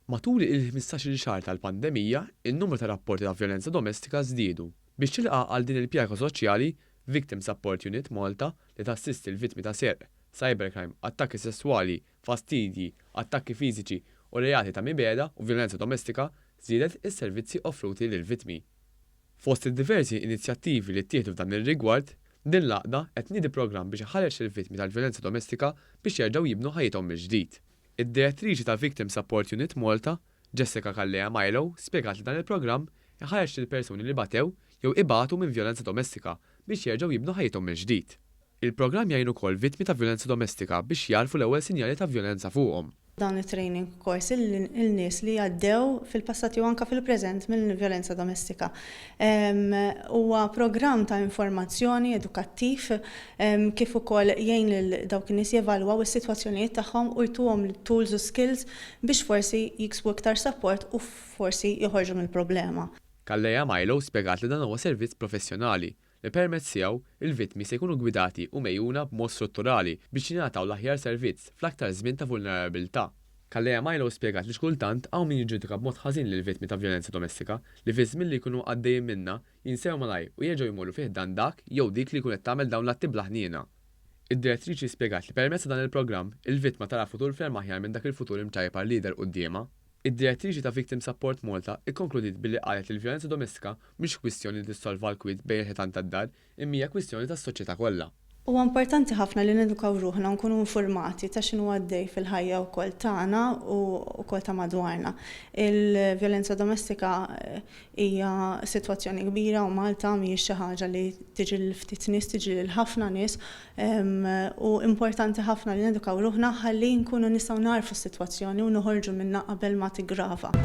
Matul il-ħmistax-il xahar tal-pandemija, in-numru ta' rapporti ta' vjolenza domestika żdiedu. Biex tilqa' għal din il-pjaga soċjali, Victim Support Unit Malta, li tassisti l-vittmi ta' serq, cybercrime, attakki sesswali, fastidji, attakki fiżiċi u reati ta' mibegħda u vjolenza domestika, żiedet is-servizzi offruti lill-vittmi. Fost id-diversi inizjattivi li ttieħdu f'dan ir-rigward, din l-għaqda qed tniedi programm biex iħarreġ lill-vittmi tal-vjolenza domestika biex jerġgħu jibnu ħajjithom mill-ġdid. Id-Direttriċi ta' Victim Support Unit Malta, Jessica Callea Milo spjegat li dan il-programm iħarreġ lil persuni li batew jew ibatu minn vjolenza domestika biex jerġgħu jibnu ħajjithom mill-ġdid. Il-programm jgħin ukoll vittmi ta' vjolenza domestika biex jagħrfu l-ewwel sinjali ta' vjolenza fuqhom. Dawn it-training course lil nies li għaddew fil-passat jew anke fil-preżent mill-vjolenza domestika. Huwa programm ta' informazzjoni edukattiv kif ukoll jgħin lil dawk in-nies jevalwaw is-sitwazzjonijiet tagħhom u jtuhom tools u skills biex forsi jiksbu iktar sapport u forsi joħorġu mill-problema. Calleja Milo spjegat li dan huwa servizz professjonali li permezz tiegħu l-vittmi se jkunu ggwidati u megħjuna b'mod strutturali biex jingħataw l-aħjar servizz fl-aktar żmien ta' vulnerabilità. Calleja Milo spjegat li x'kultant hawn min jiġġudika b'mod ħażin lill-vittmi ta' vjolenza domestika li fiż-żmien li jkunu għaddejjin minnha jinsew malajr u jerġgħu jmorru fi ħdan dak jew dik li jkun qed tagħmel dawn l-atti bla ħniena. Id-direttriċi spjegat li permezz ta' dan il-programm, il-vittma tara futur ferm aħjar minn dak il-futur imċajpar li jidher quddiemha. Id-direttriċi ta' Victim Support Malta kkonkludiet billi qalet li l-vjolenza domestika mhix kwistjoni li tissolva l-kwiet bejn il-ħitan tad-dar imma hija kwistjoni tas-soċjetà kollha. Huwa importanti ħafna li nedukaw ruħna u nkunu infurmati ta' x'inhu għaddej fil-ħajja wkoll tagħna u wkoll ta' madwarna. Il-vjolenza domestika hija sitwazzjoni kbira u Malta mhijiex xi ħaġa li tiġi lil ftit nies, tiġi lil ħafna nies u importanti ħafna li nedukaw ruħna ħalli nkunu nistgħu nagħrfu s-sitwazzjoni u noħorġu minnha qabel ma tiggrava.